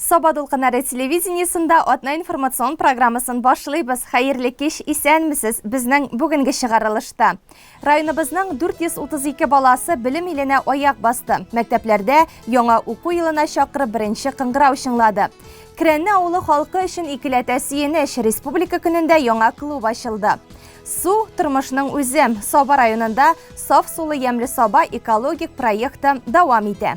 Саба дулкыннары телевидениесында атна информацион программасын башлыйбыз. Хәерле кич, исәнмесез! Безнең бүгенге чыгарылышта. Районыбызның 432 баласы белем иленә аяк басты. Мәктәпләрдә яңа уку елына чакырып беренче кыңгырау чыңлады. Керәнне авылы халкы өчен икеләтә сөенеч, Республика көнендә яңа клуб ачылды. Су, тормышның үзе. Саба районында Саф сулы ямьле Саба экологик проекты дәвам итә.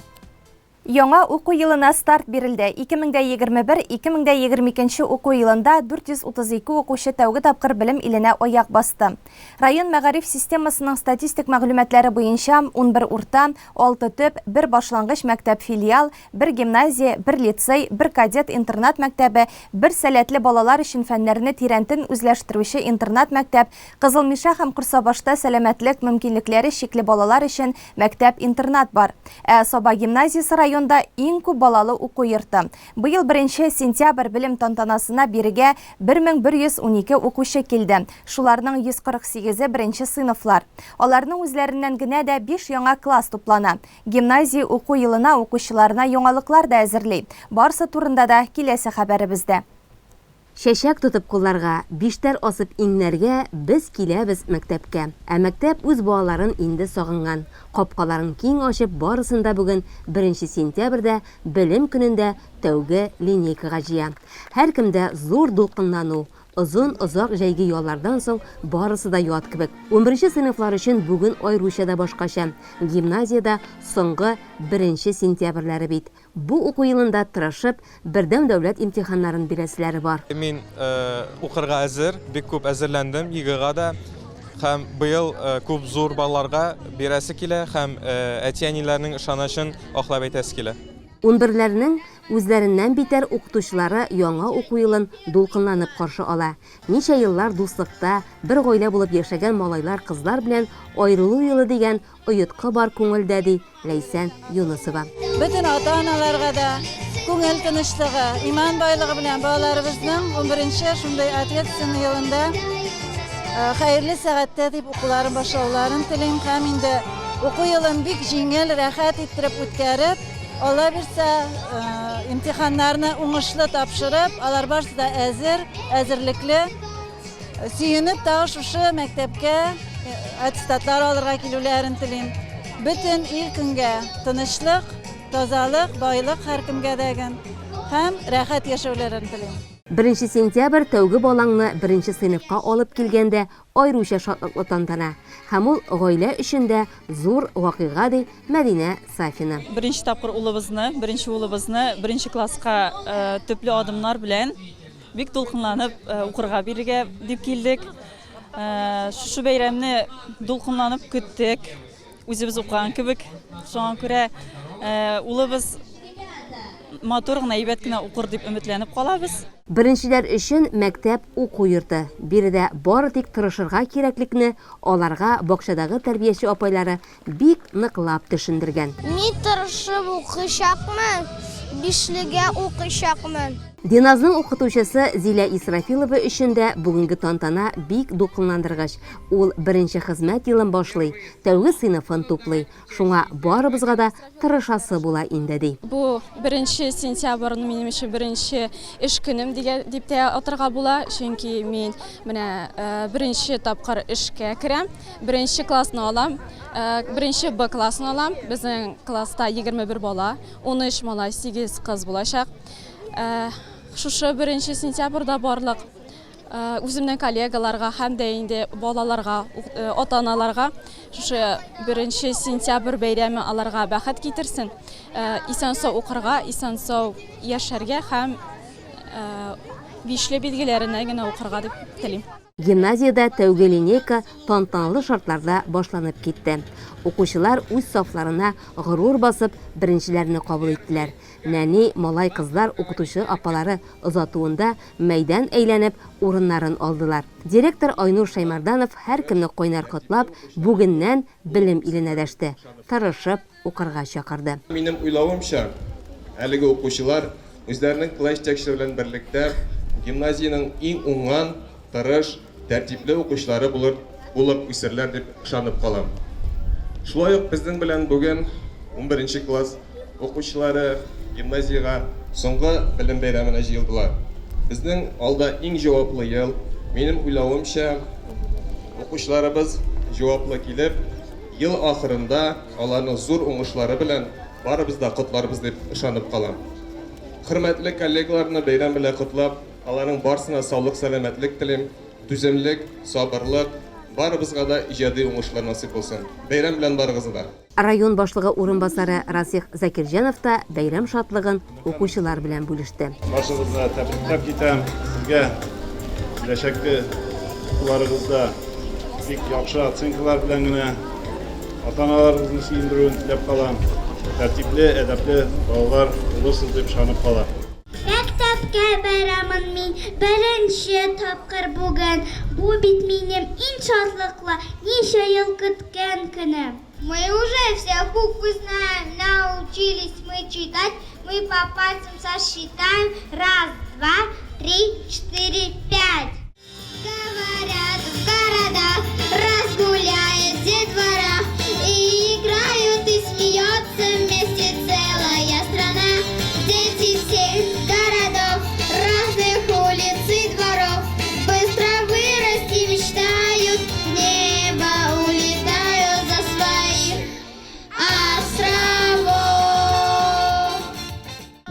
Яңа уку елына старт бирелде. 2021-2022 уку елында 432 укучы тәүге тапкыр белем иленә аяк басты. Район мәгариф системасының статистик мәгълүматлары буенча, 11 урта, 6 төп, бер башлангыч мәктәп-филиал, бер гимназия, бер лицей, бер кадет интернат мәктәбе, бер сәләтле балалар өчен фәннәрне тирәнтен үзләштерүче интернат мәктәп, Кызыл Мишә һәм Корсабашта сәламәтлек мөмкинлекләре чикле балалар өчен мәктәп-интернат бар. Ә Саба гимназиясе районда иң күп балалы уку йорты. Быел беренче сентябрь белем тантанасына бирегә 1112 укучы килде. Шуларның 148-е беренче сыйныфлар. Аларның үзләреннән генә дә биш яңа класс туплана. Гимназия уку елына укучыларына яңалыклар да әзерли. Барсы турында да киләсе хәбәребездә. Чәчәк тотып кулларга, биштәр асып иңнәргә без киләбез мәктәпкә. Ә мәктәп үз балаларын инде сагынган. Капкаларын киң ачып барысын да бүген, беренче сентябрьдә, Белем көнендә тәүге линейкага җыя. Һәркемдә зур дулкынлану, озын-озак җәйге яллардан соң барысы да ят кебек. Унберенче сыйныфлар өчен бүген аеруча да башкача. Гимназиядә соңгы беренче сентябрьләре бит. Бу уку елында тырышып, бердәм дәүләт имтиханнарын бирәселәре бар. Мин укырга әзер, бик күп әзерләндем ЕГЭга да һәм быел күп зур балларга бирәсе килә һәм әти-әниләрнең ышанычын аклап әйтәсе килә. Унберләрнең үзләреннән битәр укытучылары яңа уку елын дулкынланып каршы ала. Ничә еллар дуслыкта, бер гаилә булып яшәгән малайлар-кызлар белән аерылу елы дигән оеткы бар күңелдә, ди Ләйсән Юнысова. Бөтен ата-аналарга да күңел тынычлыгы, иман байлыгы белән балаларыбызның унберенче шундый ответственный елында хәерле сәгатьтә дип укуларын башлауларын телим һәм инде уку елын бик җиңел, рәхәт иттереп үткәреп, Алла бирсә, имтиханнарны уңышлы тапшырып, алар барысы да әзер, әзерлекле. Сөенеп тагы шушы мәктәпкә аттестатлар алырга килүләрен телим. Бөтен ил-көнгә тынычлык, тазалык, байлык һәркемгә дәген һәм рәхәт яшәүләрен телим. Беренче сентябрь тәүге балаңны беренче сыйныфка алып килгәндә аеруча шатлыклы тантана. Һәм ул гаилә өчен дә зур вакыйга, ди Мәдинә Сафина. Беренче тапкыр улыбызны, беренче улыбызны беренче класска төпле адымнар белән Бик дулкынланып укырга бирергә дип килдек. Шушы бәйрәмне дулкынланып көттек. Үзебез укыган кебек. Шуңа күрә улыбыз матур гына, әйбәт кенә укыр дип өметләнеп калабыз. Беренчеләр өчен мәктәп, уку йорты. Биредә бары тик тырышырга кирәклекне аларга бакчадагы тәрбияче апайлары бик ныклап төшендергән. Мин тырышып укыйчакмын, бишлегә укыйчакмын. Диназның укытучысы Зилә Исрафилова өчен дә бүгенге тантана бик дулкынландыргыч. Ул беренче хезмәт елын башлый, тәүге сыйныфын туплый. Шуңа барыбызга да тырышасы була инде, ди. Бу беренче сентябрь минем өчен беренче эш көнем дигән дип тә атарга була, чөнки мин менә беренче тапкыр эшкә керәм. Беренче классны алам. Беренче Б классын алам. Безнең класста 21 бала, 13 малай, 8 кыз булачак. Шушы беренче сентябрьдә барлык үземнең коллегаларга һәм дә инде балаларга, ата-аналарга шушы беренче сентябрь бәйрәме аларга бәхет китерсен. Исән-сау укырга, исән-сау яшәргә һәм бишле билгеләренә генә укырга дип телим. Гимназиядә тәүге линейка тантаналы шартларда башланып китте. Укучылар үз сафларына горур басып, беренчеләрне кабул иттеләр. Нәни малай-кызлар укытучы апалары озатуында мәйдан әйләнеп, урыннарын алдылар. Директор Айнур Шәймәрданов һәркемне кайнар котлап, бүгеннән белем иленә дәште, тырышып укырга чакырды. Минем уйлавымча, әлеге укучылар үзләренең класс җитәкчеләре белән берлектә гимназиянең иң уңган, тырыш, тәртипле укучылары булыр булып үсерләр дип ышанып калам. Шулай ук безнең белән бүген унберенче класс укучылары, гимназиягә соңгы белем бәйрәменә җыелдылар. Безнең алда иң җаваплы ел. Минем уйлавымча, укучыларыбыз җаваплы килеп, ел ахырында аларның зур уңышлары белән барыбыз да котларбыз дип ышанып калам. Хөрмәтле коллегаларны бәйрәм белән котлап, аларның барсына саулык-сәламәтлек телим, түземлек, сабырлык, барыбызга да иҗади уңышлар насыйп булсын. Бәйрәм белән барыгызны да! Район башлыгы урынбасары Расих Закирҗанов та бәйрәм шатлыгын укучылар белән бүлеште. Барчагызны да тәбрикләп китәм. Сезгә киләчәкке укуларыгызда бик яхшы оценкалар белән генә ата-аналарыгызны сөендерүен теләп калам. Тәртипле, әдәпле балалар булырсыз дип ышанып калам. Мәктәпкә барамын мин беренче тапкыр бүген. Бу бит минем иң шатлыклы, ничә ел көткән көнем. Мы уже все буквы знаем, научились мы читать, мы по пальцам сосчитаем, раз, два, три, четыре, пять. Говорят, в городах разгуляет детвора, и играют, и смеется вместе целая страна. Дети всех городов, разных улиц и дворов, быстро вырасти мечтают, в небо улетают за своих островов.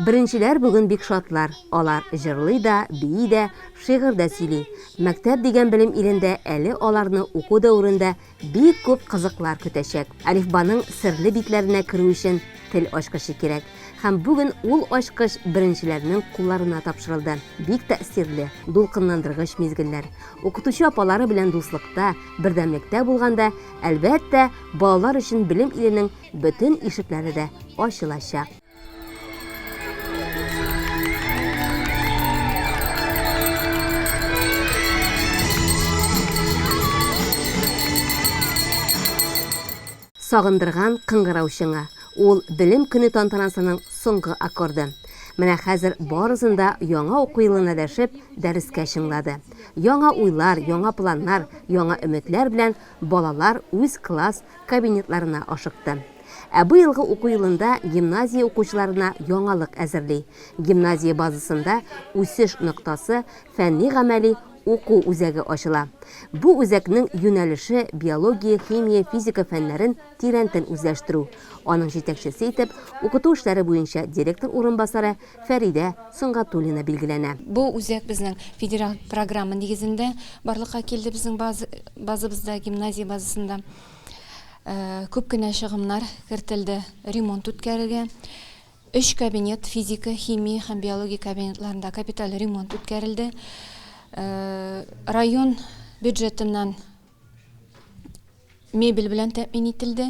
Беренчеләр бүген бик шатлар. Алар җырлый да, бии дә, шигырь дә сөйли. Мәктәп дигән белем илендә әле аларны уку дәверендә бик күп кызыклар көтәчәк. Әлифбаның серле битләренә керү өчен тел ачкычы кирәк. Һәм бүген ул ачкыч беренчеләрнең кулларына тапшырылды. Бик тәэсирле, дулкынландыргыч мизгелләр. Укытучы апалары белән дуслыкта, бердәмлектә булганда, әлбәттә, балалар өчен белем иленең бөтен ишекләре дә ачылачак. Сагындырган кыңгырау чыңы. Ул Белем көне тантанасының соңгы аккорды. Менә хәзер барысын да яңа уку елына дәшеп, дәрескә чыңлады. Яңа уйлар, яңа планнар, яңа өметләр белән балалар үз класс, кабинетларына ашыкты. Ә быелгы уку елында гимназия укучыларына яңалык әзерли. Гимназия базасында Үсеш ноктасы фәнни-гамәли уку үзәге ачыла. Бу үзәкнең юнәлеше, биология, химия, физика фәннәрен тирәнтен үзләштерү. Аның җитәкчесе итеп укыту эшләре буенча директор урынбасары Фәридә Сөнгатуллина билгеләнә. Бу үзәк безнең федераль программа нигезендә барлыкка килде безнең базабызда, гимназия базасында. Күп кенә чыгымнар кертелде ремонт үткәрергә. Өч кабинет, физика, химия һәм биология кабинетларында капиталь ремонт үткәрелде. Район бюджетыннан мебель белән тәэмин ителде.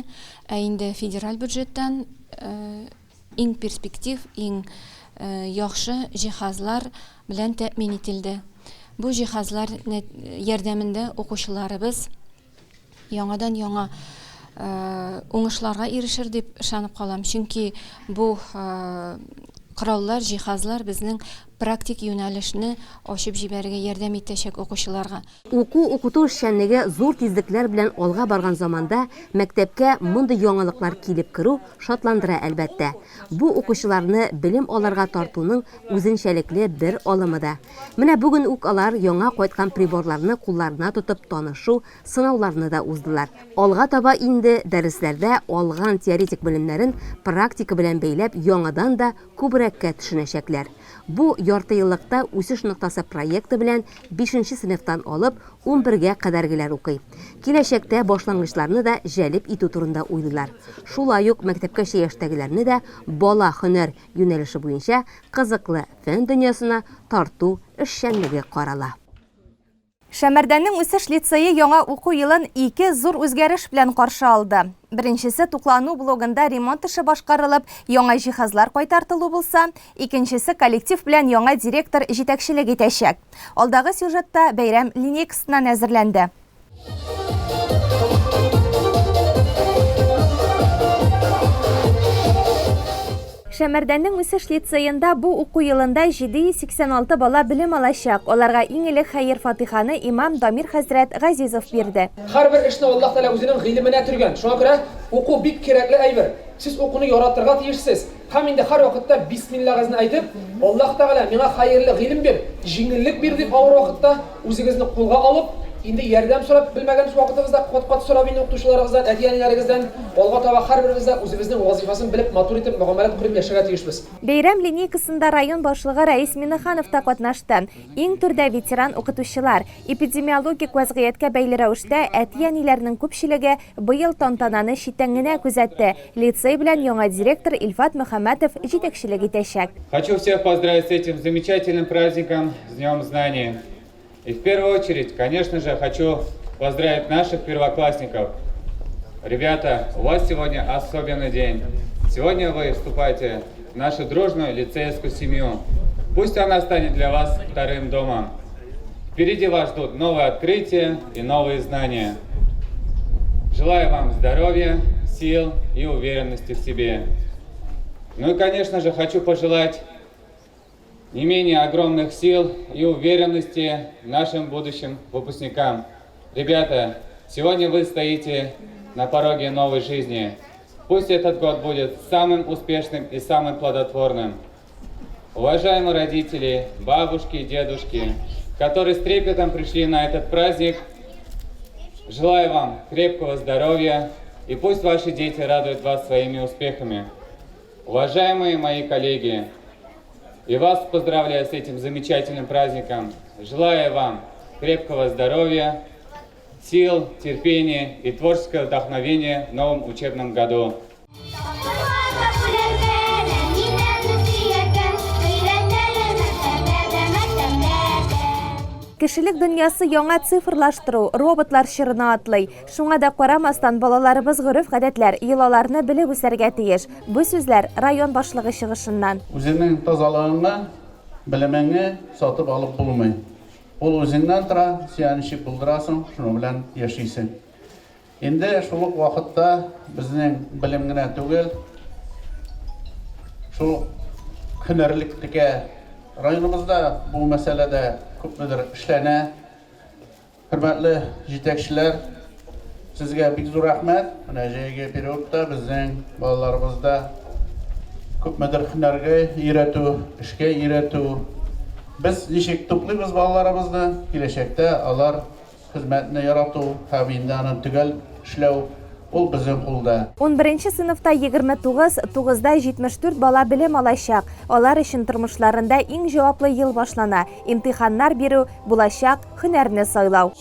Ә инде федераль бюджеттан иң перспектив, иң яхшы җиһазлар белән тәэмин ителде. Бу җиһазлар ярдәмендә укучыларыбыз яңадан-яңа уңышларга ирешер дип ышанып калам. Чөнки бу кораллар, җиһазлар безнең практик юнәлешне ачып җибәрергә ярдәм итәчәк укучыларга. Уку-укыту эшчәнлеге зур тизлекләр белән алга барган заманда мәктәпкә мондый яңалыклар килеп керү шатландыра, әлбәттә. Бу укучыларны белем алырга тартуның үзенчәлекле бер алымы да. Менә бүген үк алар яңа кайткан приборларны кулларына тотып танышу, сынауларны да уздылар. Алга таба инде дәресләрдә алган теоретик белемнәрен практика белән бәйләп яңадан да күбрәккә төшенәчәкләр. Бу яртыеллыкта Үсеш ноктасы проекты белән бишенче сыйныфтан алып унбергә кадәргеләр укый. Киләчәктә башлангычларны да җәлеп итү турында уйлыйлар. Шулай ук мәктәпкәчә яшьтәгеләрне дә бала һөнәр юнәлеше буенча кызыклы фән дөньясына тарту эшчәнлеге карала. Шәмәрдәннең Үсеш лицее яңа уку елын ике зур үзгәреш белән каршы алды. Беренчесе туклану блогында ремонт эше башкарылып, яңа җиһазлар кайтартылу булса, икенчесе коллектив белән яңа директор җитәкчелек итәчәк. Алдагы сюжетта бәйрәм линейкасыннан әзерләнде. Шәмәрдәннең Үсеш лицеенда бу уку елында 786 бала белем алачак. Аларга иң элек хәер-фатиханы имам Дамир хәзрәт Газизов бирде. Һәрбер эшне Аллаһ Тәгалә үзенең гыйлеменә төргән. Шуңа күрә уку бик кирәкле әйбер. Сез укуны яратырга тиешсез. Һәм инде һәрвакытта бисмиллагызны әйтеп, Аллаһ Тәгалә, миңа хәерле гыйлем бир, җиңеллек бир дип авыр вакытта үзегезне кулга алып, инде ярдәм сорап, белмәгән вакытыгызда кат-кат сорап инде укытучыларыгыздан, әти-әниләрегездән, алга таба һәрберебез дә үзебезнең вазыйфасын белеп, матур итеп мөгамәләт корып яшәргә тиешбез. Бәйрәм линейкасында район башлыгы Рәис Миннеханов та катнашты. Иң түрдә ветеран укытучылар. Эпидемиологик вәзгыятькә бәйле рәвештә, әти-әниләрнең күпчелеге быел тантананы читтән генә күзәтте. Лицей белән яңа директор Илфат Мөхәммәтов җитәкчелек итәчәк. Хочу всех поздравить с этим замечательным праздником, с Днем Знаний. И в первую очередь, конечно же, хочу поздравить наших первоклассников. Ребята, у вас сегодня особенный день. Сегодня вы вступаете в нашу дружную лицейскую семью. Пусть она станет для вас вторым домом. Впереди вас ждут новые открытия и новые знания. Желаю вам здоровья, сил и уверенности в себе. Ну и, конечно же, хочу пожелать не менее огромных сил и уверенности нашим будущим выпускникам. Ребята, сегодня вы стоите на пороге новой жизни. Пусть этот год будет самым успешным и самым плодотворным. Уважаемые родители, бабушки и дедушки, которые с трепетом пришли на этот праздник, желаю вам крепкого здоровья и пусть ваши дети радуют вас своими успехами. Уважаемые мои коллеги, и вас поздравляю с этим замечательным праздником. Желаю вам крепкого здоровья, сил, терпения и творческого вдохновения в новом учебном году. Кешелек дөньясы яңа цифрлаштыру, роботлар чорына атлый. Шуңа да карамастан, балаларыбыз гореф-гадәтләр, йолаларны белеп үсәргә тиеш. Бу сүзләр район башлыгы чыгышыннан. Үзеңнең тазалыгыңны, белемеңне сатып алып булмый. Ул үзеңнән тора, син ничек булдырасың, шуның белән яшисең. Инде шул ук вакытта безнең белем генә түгел, шул ук һөнәрлеккә районыбызда бу мәсьәләдә күпмедер эшләнә. Хөрмәтле җитәкчеләр, сезгә бик зур рәхмәт. Менә җәйге периодта безнең балаларыбызда күпмедер һөнәргә өйрәтү, эшкә өйрәтү. Без ничек туплыйбыз балаларыбызны, киләчәктә алар Хезмәтне ярату һәм инде аны төгәл эшләү, ул безнең кулда. Унберенче сыйныфта 29, тугызда 74 бала белем алачак. Алар өчен тормышларында иң җаваплы ел башлана, имтиханнар бирү, булачак һөнәрне сайлау.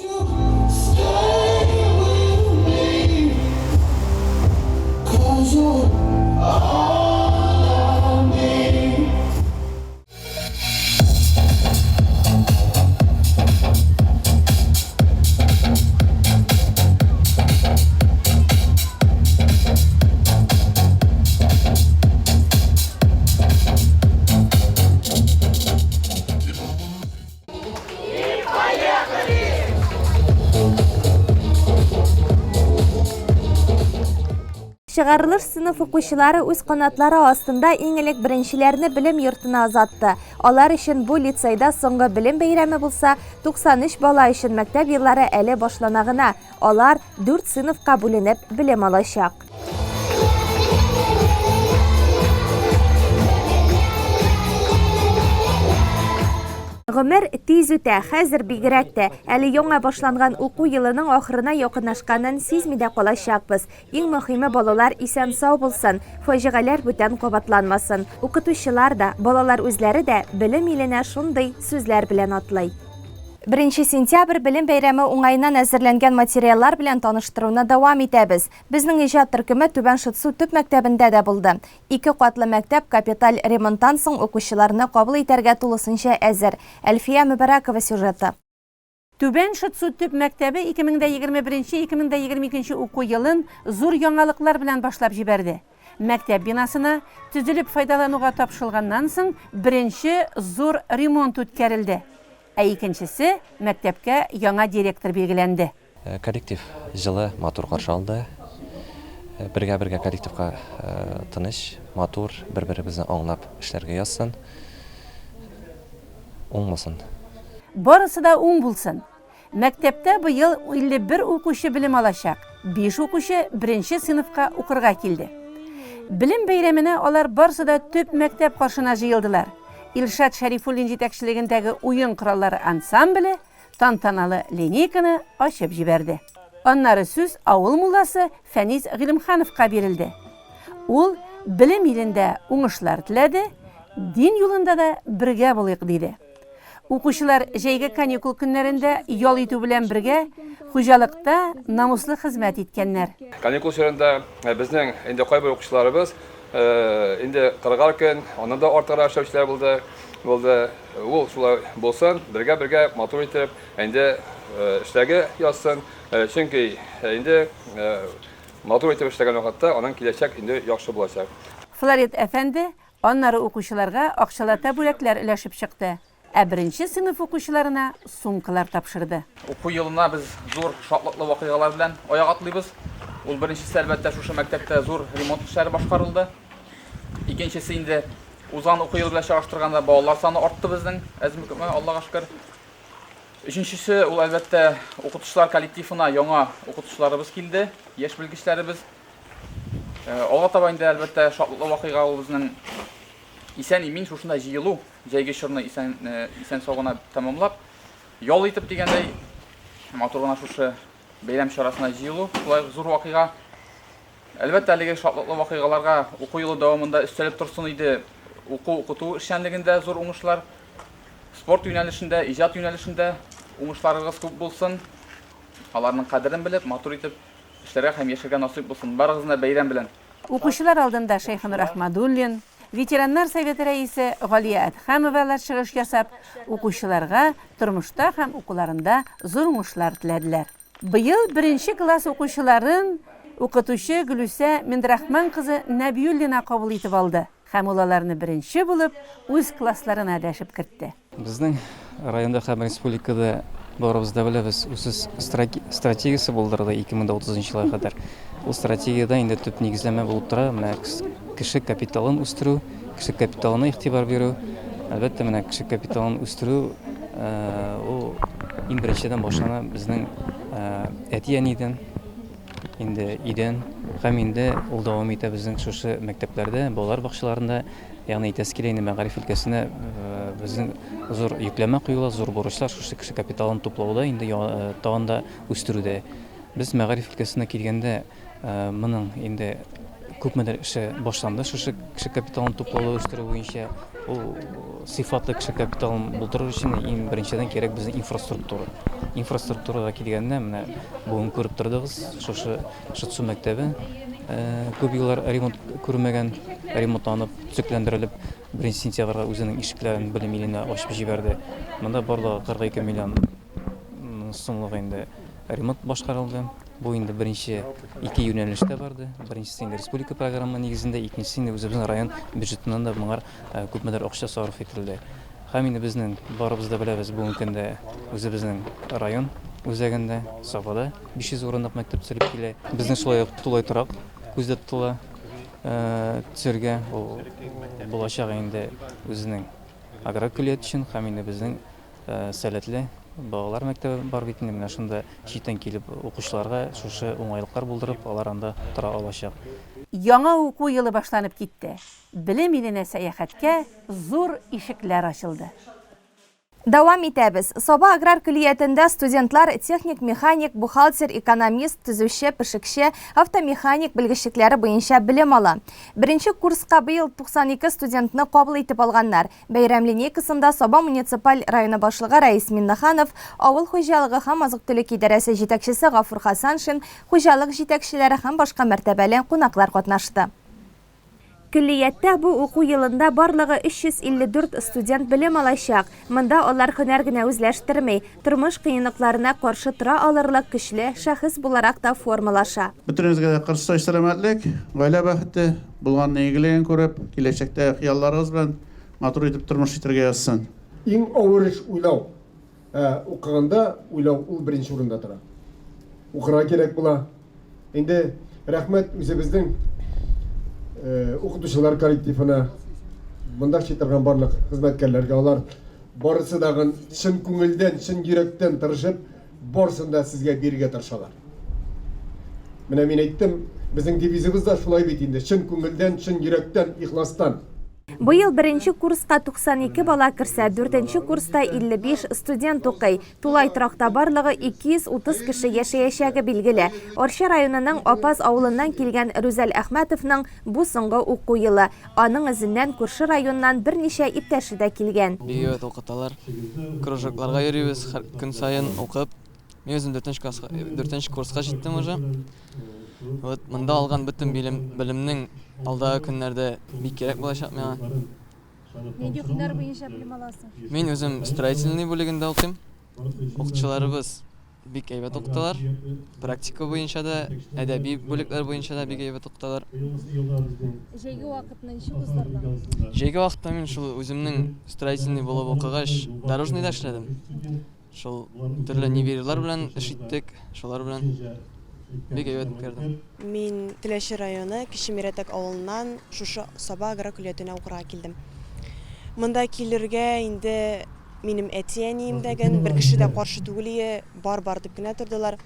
Чыгарылыш сыйныф укучылары үз канатлары астында иң элек беренчеләрне белем йортына озатты. Алар өчен бу лицейда соңгы белем бәйрәме булса, 93 бала өчен мәктәп еллары әле башлана гына. Алар дүрт сыйныфка бүленеп белем алачак. Гомер тиз үтә, хәзер бигрәк тә. Әле яңа башланган уку елының ахырына якынлашканын сизми дә калачакбыз. Иң мөхиме балалар исән-сау булсын, фаҗигаләр бүтән кабатланмасын. Укытучылар да, балалар үзләре дә белем иленә шундый сүзләр белән атлый. Беренче сентябрь белем бәйрәме уңаеннан әзерләнгән материаллар белән таныштыруны дәвам итәбез. Безнең иҗат төркеме Түбән Шытсу төп мәктәбендә дә булды. Ике катлы мәктәп капиталь ремонттан соң укучыларны кабул итәргә тулысынча әзер. Әлфия Мөбәрәкова сюжеты. Түбән Шытсу төп мәктәбе 2021-2022 уку елын зур яңалыклар белән башлап җибәрде. Мәктәп бинасына, төзелеп файдалануга тапшырылганнан соң, беренче зур ремонт үткәрелде. Ә икенчесе, мәктәпкә яңа директор билгеләнде. Коллектив җылы, матур каршы алды. Бергә-бергә коллективка тыныч, матур, бер-беребезне аңлап эшләргә язсын. Уң булсын. Барысы да уң булсын! Мәктәптә быел 51 укучы белем алачак, биш укучы беренче сыйныфка укырга килде. Белем бәйрәменә алар барсы да төп мәктәп каршына җыелдылар. Илшат Шәрифуллин җитәкчелегендәге уен кораллары ансамбле тантаналы линейканы ачып җибәрде. Аннары сүз авыл мулласы Фәнис Гыйлемхановка бирелде. Ул белем илендә уңышлар теләде, дин юлында да бергә булыйк, диде. Укучылар җәйге каникул көннәрендә ял итү белән бергә хуҗалыкта намуслы хезмәт иткәннәр. Каникул чорында безнең инде кайбер укучыларыбыз инде кырыгар көн, аннан да артыграк эшләүчеләр булды. Булды. Ул шулай булсын, бергә-бергә матур итеп инде эшләргә язсын. Чөнки инде матур итеп эшләгән вакытта аның киләчәк инде яхшы булачак. Флорид әфәнде Аннары укучыларга акчалата бүләкләр өләшеп чыкты, ә беренче сыйныф укучыларына сумкалар тапшырды. Уку елына без зур шатлыклы вакыйгалар белән аяк атлыйбыз. Ул беренчесе, әлбәттә, шушы мәктәптә зур ремонт эшләре башкарылды. Икенчесе инде узган уку елы белән чагыштырганда балалар саны артты безнең, әзме-күпме, Аллага шөкер. Өченчесе, ул, әлбәттә, укытучылар коллективына яңа укытучыларыбыз килде, яшь белгечләребез. Алга таба инде, әлбәттә, шатлыклы вакыйга ул безнең исән-имин шушында җыелу, җәйге чорны исән исән-сау гына тәмамлап, ял итеп дигәндәй, матур гына шушы бәйрәм чарасына җыелу, шулай ук зур вакыйга. Әлбәттә, әлеге шатлыклы вакыйгаларга уку елы дәвамында өстәлеп торсын иде уку-укыту эшчәнлегендә зур уңышлар, спорт юнәлешендә, иҗат юнәлешендә уңышларыгыз күп булсын. Аларның кадерен белеп, матур итеп Эшләргә һәм яшәргә насыйп булсын. Барыгызны да бәйрәм белән! Укучылар алдында Шәйхенур Әхмәдуллин, ветераннар советы рәисе Галия Әдһәмовалар чыгыш ясап, укучыларга тормышта һәм укуларында зур уңышлар теләделәр. Быел беренче класс укучыларын укытучы Гөлүсә Миндрахман кызы Нәбиуллина кабул итеп алды һәм ул аларны беренче булып үз классларына дәшеп кертте. Безнең районда һәм республикада барыбыз да беләбез, үсеш стратегиясе булдырылды 2030 елга кадәр. Ул стратегиядә инде төп нигезләмә булып тора, менә кеше капиталын үстерү, кеше капиталына игътибар бирү. Әлбәттә, менә кеше капиталын үстерү ул иң беренчедән башлана безнең әти-әнидән, инде өйдән һәм инде ул дәвам итә безнең шушы мәктәпләрдә, балалар бакчаларында. Ягъни әйтәсе килә инде, мәгариф өлкәсенә безнең зур йөкләмә куела, зур бурычлар шушы кеше капиталын туплауда, инде тагын да үстерүдә. Без мәгариф өлкәсенә килгәндә, моның инде күпмедер эше башланды шушы кеше капиталын туплау, үстерү буенча. Ул сыйфатлы кеше капиталын булдырыр өчен иң беренчедән кирәк безнең инфраструктура. Инфраструктурага килгәндә, менә бүген күреп тордыгыз, шушы Шытсу мәктәбе күп еллар ремонт күрмәгән, ремонтланып, төзекләндерелеп, 1 сентябрьгә үзенең ишекләрен белем иленә ачып җибәрде. Монда барлыгы 42 миллион сумлык инде ремонт башкарылды. Бу инде беренче ике юнәлештә барды. Беренчесе инде республика программа нигезендә, икенчесе инде үзебезнең район бюджетыннан да моңар күпмедер акча сарыф ителде. Һәм инде безнең барыбыз да беләбез, бүгенге көндә үзебезнең район үзәгендә, Сабада 500 урындык мәктәп төзелеп килә. Безнең шулай ук тулай торак күздә тотыла төзергә. Ул булачак инде үзенең аграр көллият өчен һәм инде безнең сәләтле балалар мәктәбе бар бит инде, менә шунда читтән килеп укучыларга шушы уңайлыклар булдырып, алар анда тора алачак. Яңа уку елы башланып китте. Белем иленә сәяхәткә зур ишекләр ачылды. Дәвам итәбез. Саба аграр көллиятендә студентлар техник-механик, бухгалтер, экономист, төзүче, пешекче, автомеханик белгечлекләре буенча белем ала. Беренче курска быел 92 студентны кабул итеп алганнар. Бәйрәм линейкасында Саба муниципаль районы башлыгы Рәис Миннеханов, авыл хуҗалыгы һәм азык-төлек идарәсе җитәкчесе Гафур Хәсәншин, хуҗалык җитәкчеләре һәм башка мәртәбәле кунаклар катнашты. Көллияттә бу уку елында барлыгы 354 студент белем алачак. Монда алар һөнәр генә үзләштерми, тормыш кыенлыкларына каршы тора алырлык көчле шәхес буларак та формалаша. Бөтенегезгә дә кырстай сәламәтлек, гаилә бәхете, булганның игелеген күреп, киләчәктә хыялларыгыз белән матур итеп тормыш итәргә язсын. Иң авыр эш уйлау. Ә укыганда уйлау ул беренче урында тора. Укырга кирәк була. Инде рәхмәт үзебезнең э, укытучылар коллективына, монда эшли торган барлык хезмәткәрләргә алар барысы дагын чын күңелдән, чын йөрәктән тырышып, барысын да сезгә бирергә тырышалар. Менә мин әйттем, Безнең девизыбыз да шулай бит инде, чын күңелдән, чын йөрәктән, ихластан. Быел беренче курска 92 бала керсә, дүртенче курста 55 студент укый. Тулай торакта барлыгы 230 кеше яшәячәге билгеле. Арча районының Апаз авылыннан килгән Рүзәл Әхмәтовның бу соңгы уку елы. Аның эзеннән күрше районнан берничә иптәше дә килгән. Бик әйбәт укыталар. Кружокларга йөрибез һәр көн саен укып. Мин үзем дүртенче класска, дүртенче курска җиттем уже. Вот монда алган бөтен билем, белемнең алдагы көннәрдә бик кирәк булачак миңа. Нинди һөнәр буенча белем аласың? Мин үзем строительный бүлегендә укыйм. Укытучыларыбыз бик әйбәт укыталар. Практика буенча да, әдәби бүлекләр буенча да бик әйбәт укыталар. Җәйге вакытны ничек уздырдың? Җәйге вакытта мин шул үземнең строительный булып укыгач, дорожныйда эшләдем. Шул төрле нивелирлар белән эш иттек, шулар белән бик әйбәт үткәрдем. Мин Теләче районы Кече Мирәтәк авылыннан шушы Саба аграр көллиятенә укырга килдем. Монда килергә инде минем әти-әнием дә ген, бер кеше дә каршы түгел ие, бар-бар дип кенә тордылар.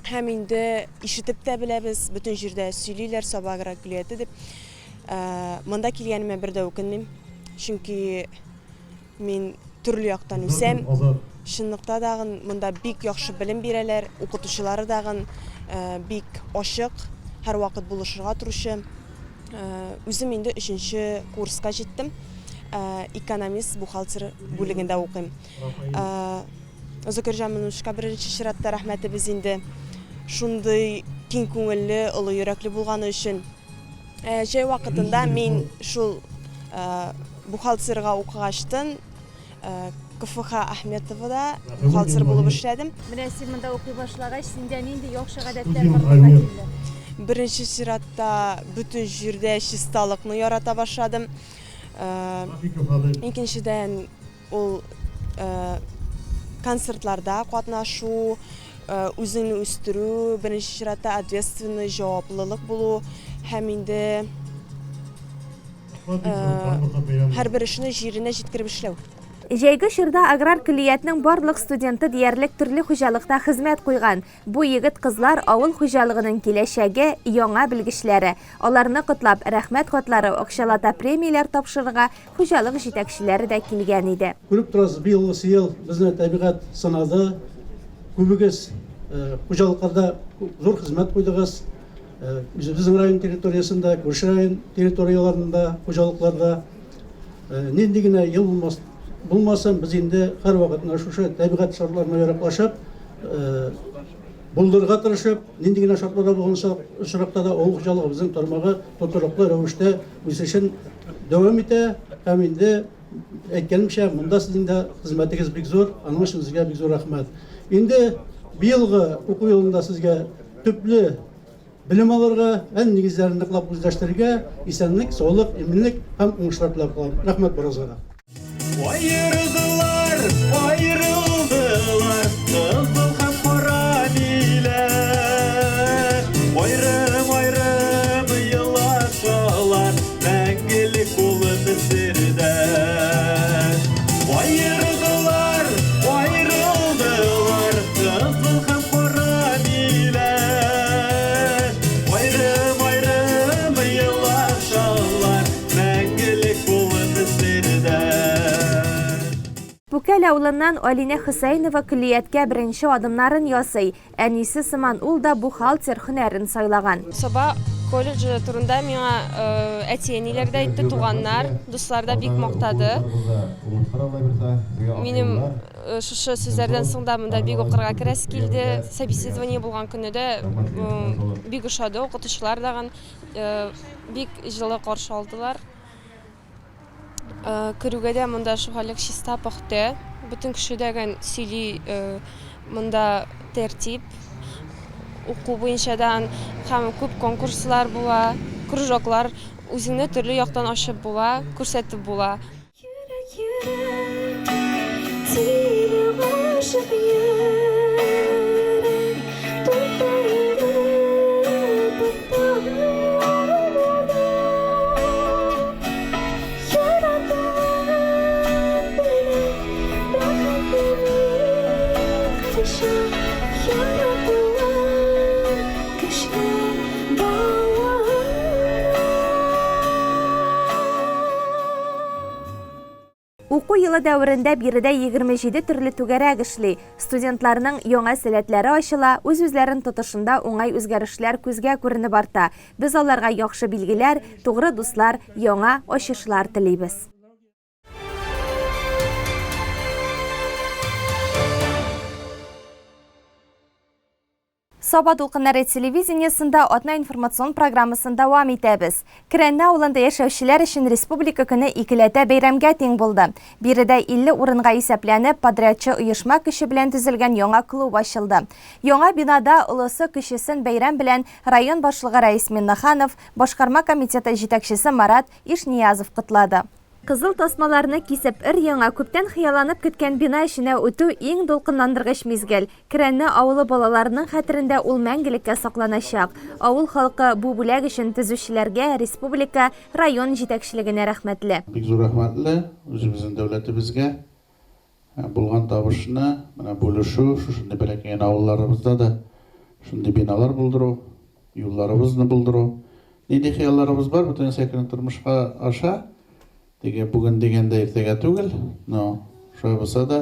Һәм инде ишетеп тә беләбез, бөтен җирдә сөйлиләр Саба аграр көллияте дип. Монда килгәнемә бер дә үкенмим, чөнки Мин төрле яктан үсәм. Чынлыкта дагын монда бик яхшы белем бирәләр, укытучылары дагын бик ачык, һәрвакыт булышырга торучы. Үзем инде өченче курска җиттем. Экономист, бухгалтер бүлегендә укыйм. Зөкерҗан Миннушка беренче чиратта рәхмәтебез инде. Шундый киң күңелле, олы йөрәкле булганы өчен. Җәй вакытында мин шул бухгалтерга укыгачтын КФХ Ахметовада бухгалтер булып эшләдем. Менә син монда укый башлагач, синдә нинди яхшы гадәтләр барлыкка килде? Беренче чиратта бөтен җирдә чисталыкны ярата башладым. Икенчедән, Ул концертларда катнашу, үзеңне үстерү, беренче чиратта ответственный, җаваплылык булу һәм инде һәрбер эшне җиренә җиткереп эшләү. Җәйге чорда аграр көллиятнең барлык студенты диярлек төрле хуҗалыкта хезмәт куйган. Бу егет-кызлар авыл хуҗалыгының киләчәге, яңа белгечләре. Аларны котлап, рәхмәт хатлары, акчалата премияләр тапшырырга хуҗалык җитәкчеләре дә килгән иде. Күреп торасыз, быелгысы ел безне табигать сынады. Күбегез хуҗалыкларда зур хезмәт куйдыгыз. Үзебезнең район территориясендә, күрше район территорияләрендә, хуҗалыкларда. Нинди генә ел булмас, булмасын, без инде һәрвакыт менә шушы табигать шартларына яраклашып, булдырырга тырышып, нинди генә шартларда булган очракта да авыл хуҗалыгыбызның тармагы тотрыклы рәвештә үсешен дәвам итә һәм инде әйткәнемчә, монда сезнең дә хезмәтегез бик зур, аның өчен сезгә бик зур рәхмәт. Инде быелгы уку елында сезгә төпле Белем алырга, фән нигезләрен ныклап үзләштерергә, исәнлек, саулык, иминлек һәм уңышлар теләп калам. Рәхмәт барыгызга да. Аерылдылар, аерылдылар, кызыл һәм кара миләш. Аерым-аерым елашалар, мәңгелек булып сердәш. Аерылдылар, аерылдылар, кызыл һәм кара миләш. Аерым-аерым елашалар, мәңгелек булып сердәш. Пүкәл авылыннан Алинә Хөсәенова көллияткә беренче адымнарын ясый. Әнисе сыман ул да бухгалтер һөнәрен сайлаган. Саба колледжы турында миңа әти-әниләр дә әйтте, туганнар, дуслар да бик мактады. Минем шушы сүзләрдән соң да монда бик укырга керәсе килде. Собеседование булган көнне дә бик ошады, укытучылар дагын бик җылы каршы алдылар. Керүгә дә монда шугалык чиста, пөхтә. Бөтен кеше дә сөйли монда тәртип. Уку буенча да һәм күп конкурслар була, кружоклар. Үзеңне төрле яктан ачып була, күрсәтеп була. Йөрәк, йөрәк, тибә гашыйк йөрәк, Тукта инде, тукта арбада. Яратуын белеп, бәхетле мин һәрчак, Яратуым көчле. Уку елы дәверендә биредә 27 төрле түгәрәк эшли. Студентларның яңа сәләтләре ачыла, үз-үзләрен тотышында уңай үзгәрешләр күзгә күренеп арта. Без аларга яхшы билгеләр, тугры дуслар, яңа ачышлар телибез. Саба дулкыннары телевидениесында атна информацион программасын дәвам итәбез. Керәнне авылында яшәүчеләр өчен Республика көне икеләтә бәйрәмгә тиң булды. Биредә 50 урынга исәпләнеп, подрядчы оешма көче белән төзелгән яңа клуб ачылды. Яңа бинада олысы кечесен бәйрәм белән район башлыгы Рәис Миннеханов, башкарма комитеты җитәкчесе Марат Ишниязов котлады. Кызыл тасмаларны кисеп, өр-яңа, күптән хыялланып көткән бина эченә үтү иң дулкынландыргыч мизгел. Керәнне авылы балаларының хәтерендә ул мәңгелеккә сакланачак. Авыл халкы бу бүләк өчен төзүчеләргә, республика, район җитәкчелегенә рәхмәтле. Бик зур рәхмәтле үзебезнең дәүләтебезгә. Булган табышны менә бүлешү, шушындый бәләкәй генә авылларыбызда да шундый биналар булдыру, юлларыбызны булдыру. Нинди хыялларыбыз бар, бөтенесе әкрен тормышка аша. Теге бүген дигәндә иртәгә түгел, но шулай булса да,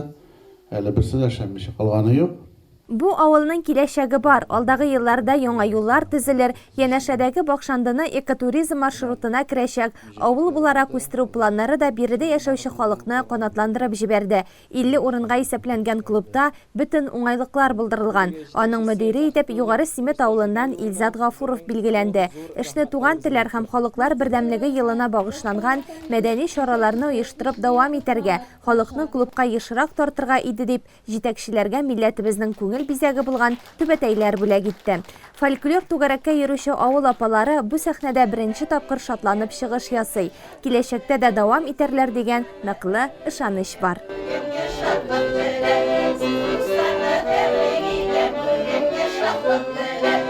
әле берсе дә эшләнмичә калганы юк. Бу авылның киләчәге бар, алдагы елларда яңа юллар төзелер, янәшәдәге Бакшандыны экотуризм маршрутына керәчәк авыл буларак үстерү планнары да биредә яшәүче халыкны канатландырып җибәрде. 50 урынга исәпләнгән клубта бөтен уңайлыклар булдырылган. Аның мөдире итеп Югары Симет авылыннан Илзат Гафуров билгеләнде. Эшне Туган телләр һәм халыклар бердәмлеге елына багышланган мәдәни чараларны оештырып дәвам итәргә, халыкны клубка ешрак тартырга иде дип Җитәкчеләргә милләтебезнең күңел бизәге булган түбәтәйләр бүләк итте. Фольклор түгәрәккә йөрүче авыл апалары бу сәхнәдә беренче тапкыр шатланып чыгыш ясый. Киләчәктә дә дәвам итәрләр дигән ныклы ышаныч бар. Бүгенге шатлык белән, дусларны тәбрик итәм, бүгенге шатлык белән.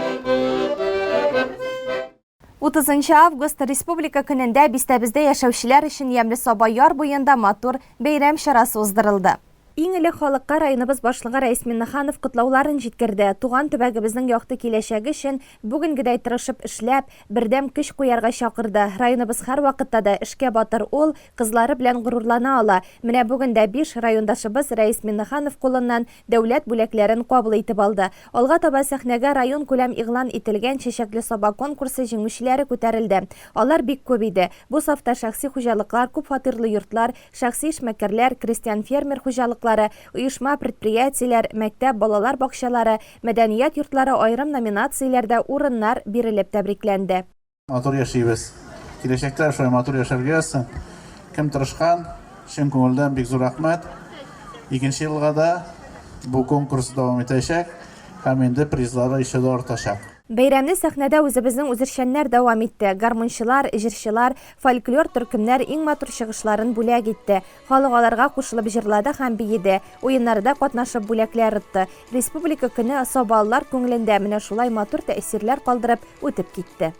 30 август Республика көнендә бистәбездә яшәүчеләр өчен ямьле Саба яр буенда матур бәйрәм чарасы уздырылды. Иң элек халыкка районыбыз башлыгы Рәис Миннеханов котлауларын җиткерде, туган төбәгебезнең якты киләчәге өчен бүгенгедәй тырышып эшләп, бердәм көч куярга чакырды. Районыбыз һәрвакытта да эшкә батыр ул, кызлары белән горурлана ала. Менә бүген дә биш райондашыбыз Рәис Миннеханов кулыннан дәүләт бүләкләрен кабул итеп алды. Алга таба сәхнәгә районкүләм игълан ителгән Чәчәкле Саба конкурсы җиңүчеләре күтәрелде. Алар бик күп иде. Бу сафта шәхси хуҗалыклар, күпфатирлы йортлар, шәхси эшмәкәрләр, крестьян-фермер хуҗалыклары, оешма-предприятиеләр, мәктәп, балалар бакчалары, мәдәният йортлары аерым номинацияләрдә урыннар бирелеп тәбрикләнде. Матур яшибез. Киләчәктә шулай матур яшәргә язсын. Кем тырышкан, чын күңелдән бик зур рәхмәт. Икенче елга да бу конкурс дәвам итәчәк һәм инде призлары еще да артачак. Бәйрәмне сәхнәдә үзебезнең үзешчәннәр дәвам итте. Гармунчылар, җырчылар, фольклор төркемнәр иң матур чыгышларын бүләк итте. Халык аларга кушылып җырлады һәм биеде, уеннарда катнашып бүләкләр отты. Республика көне сабалылар күңелендә менә шулай матур тәэсирләр калдырып үтеп китте.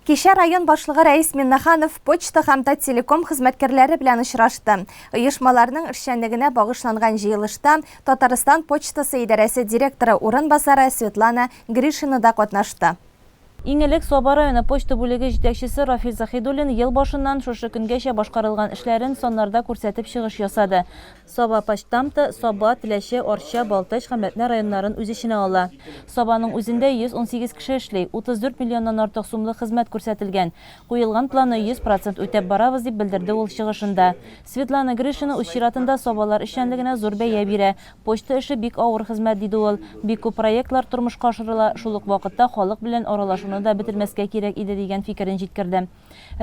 Кичә район башлыгы Рәис Миннеханов почта һәм Таттелеком хезмәткәрләре белән очрашты. Оешмаларның эшчәнлегенә багышланган җыелышта Татарстан почтасы идарәсе директоры урынбасары Светлана Гришина да катнашты. Иң элек Саба районы почта бүлеге җитәкчесе Рафил Заһидуллин ел башыннан шушы көнгәчә башкарылган эшләрен саннарда күрсәтеп чыгыш ясады. Саба почтамты Саба, Теләче, Арча, Балтач һәм Әтнә районнарын үз эченә ала. Сабаның үзендә 118 кеше эшли, 34 миллионнан артык сумлык хезмәт күрсәтелгән. Куелган планны 100 процент үтәп барабыз, дип белдерде ул чыгышында. Светлана Гришина үз чиратында сабалар эшчәнлегенә зур бәя бирә. Почта эше бик авыр хезмәт, диде ул. Бик күп проектлар тормышка ашырыла, шул ук вакытта халык белән аралашуны да бетермәскә кирәк иде, дигән фикерен җиткерде.